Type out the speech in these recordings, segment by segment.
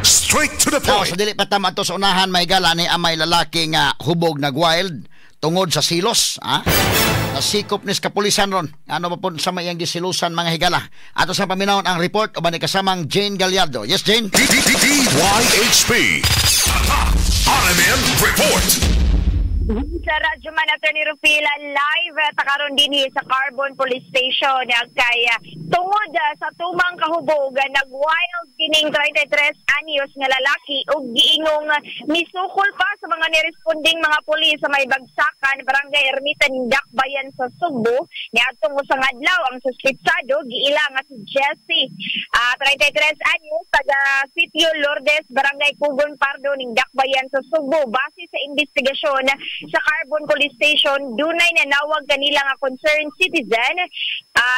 Straight to the Now, point. Sa dili pa ta maadto sa unahan, may gala ni amay lalaki nga hubog nag-wild tungod sa silos. Ha? Nasikop ni sa kapulisan ron. Ano ba po sa may iyang gisilusan, mga higala? Ato sa paminawon ang report uban ni kasamang Jane Gallardo. Yes, Jane? DYHP. RMN Report. Sa Radyo Man, Attorney Rufila, live ta karon dinhi sa Carbon Police Station kay tungod sa tumang kahubog, nag-wild kining 33 anyos nga lalaki ug giingong misukol pa sa mga niresponding mga pulis sa may Bagsakan, Barangay Ermita, Dakbayan sa Sugbo niadtong usang adlaw. Ang suspitsado giila nga si Jesse, 33 anyos, taga Sitio Lourdes, Barangay Kugon Pardo ning Dakbayan sa Sugbo. Base sa investigasyon sa Carbon Police Station, dunay nanawag kanila nga concerned citizen,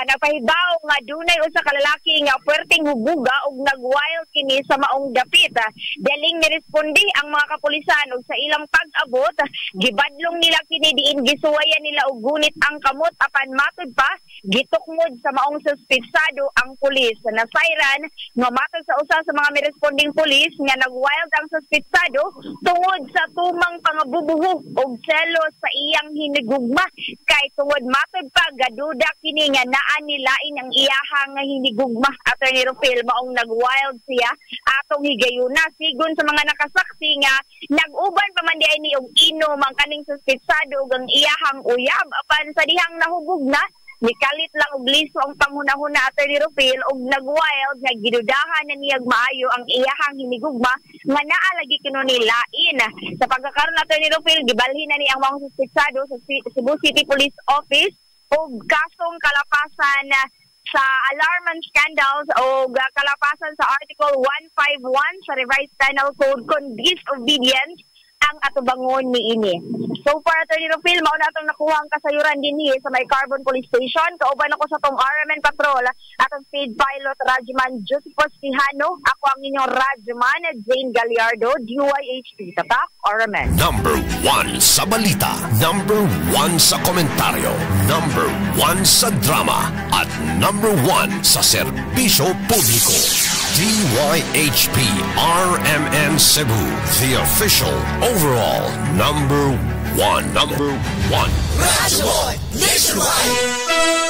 nagpahibaw nga dunay usa ka lalaki nga puwerteng hubuga ug nag-wild kini sa maong dapit. Daling niresponde ang mga kapulisan ug sa ilang pag-abot, gibadlong nila kini diin gisuwayan nila og gunit ang kamot, apan matud pa gitukmod sa maong suspitsado ang pulis. Nasayran nga matod sa usa sa mga miresponding pulis nga nag-wild ang suspitsado tungod sa tumang pangabubuho og selos sa iyang hinigugma, kay tungod matod pa gaduda kini nga naa nilain ang iyahang hinigugma, Attorney Rufil, maong nag-wild siya atong higayuna. Sigon sa mga nakasaksi nga nag-uban pa man diay ni og inom ang kaning suspitsado ug ang iyahang uyab, apan sa dihang nahubog na, nikalit lang og liso ang panghunahuna, Attorney Rufil, og nag-wild nga gidudahan na niyag maayo ang iyahang hinigugma nga naa lagi kuno ni lain. Sa pagkakaroon, Attorney Rufil, gibalhin na ni ang mga suspitsado sa Cebu City Police Office og kasong kalapasan sa alarm and scandals o kalapasan sa Article 151 sa Revised Penal Code kon disobedience ang atubangon niini. So far, Attorney Rufil, mao na atong nakuha ang kasayuran dinhi sa may Carbon Police Station. Kauban ako sa tong RMN Patrol, atong speed pilot Rajman Josephus Tijano. Ako ang inyong Rajman Jane Gallardo, DYHP, Tatak, RMN. Number one sa balita. Number one sa komentaryo. Number one sa drama. At number one sa serbisyo publiko. DYHP RMN Cebu. The official overall number one. Number one. Radyo Nationwide.